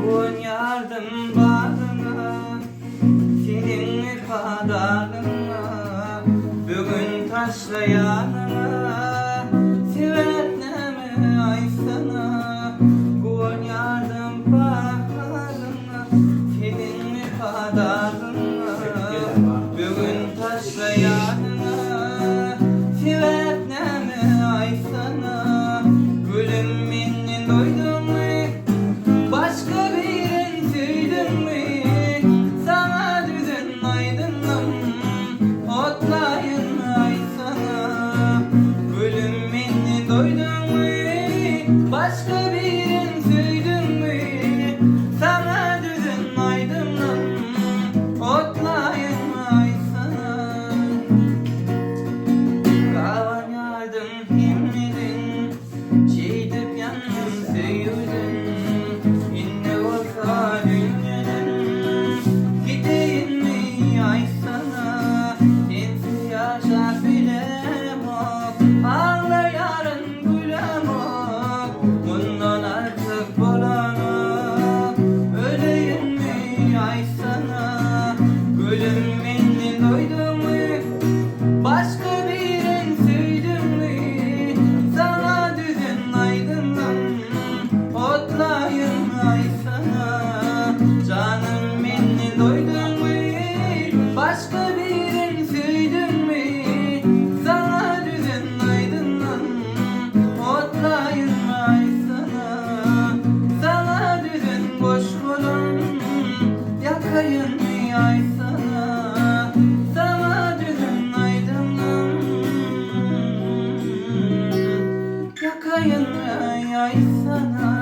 Guwanýardym baryňa, Seniň wepadarlygyňa, Bu gün taşlaýanyňa, Sebäp näme aýtsana? Guwanýardym baryňa, Seniň wepadarlygyňa, Bu gün taşlaýanyňa, Sebäp näme aýtsana? Gülüm menden doýduňmy? Başga birin söýdüňmi? Saňa düzen aýdymym Otlaýyn aýtsana. Gülüm menden doýduňmy? Başga birin söýdüňmi? Saňa düzen aýdymym Otlaýyn aýtsana. Gabanýardym hemmeden Şeýdip ýandym söýgüden, Indi bolsa dünýeden Gideýinmi aýtsana, Sensiz ýaşap bilemok, Aglaýaryn gülemok, Mundan artyk bolanok, Öleýinmi aýtsana, Gülüm menden doýduňmy, Başga birin söýdüňmi, Saňa düzen aýdymym, Otlaýyn aýtsana. Janym menden doýduňmy, Başga birin söýdüňmi, Saňa düzen aýdymym, Otlaýyn aýtsana. Saňa düzen goşgularym, Ýakaýynmy aýtsana. Saňa düzen aýdymym, Ýakaýynmy aýtsana.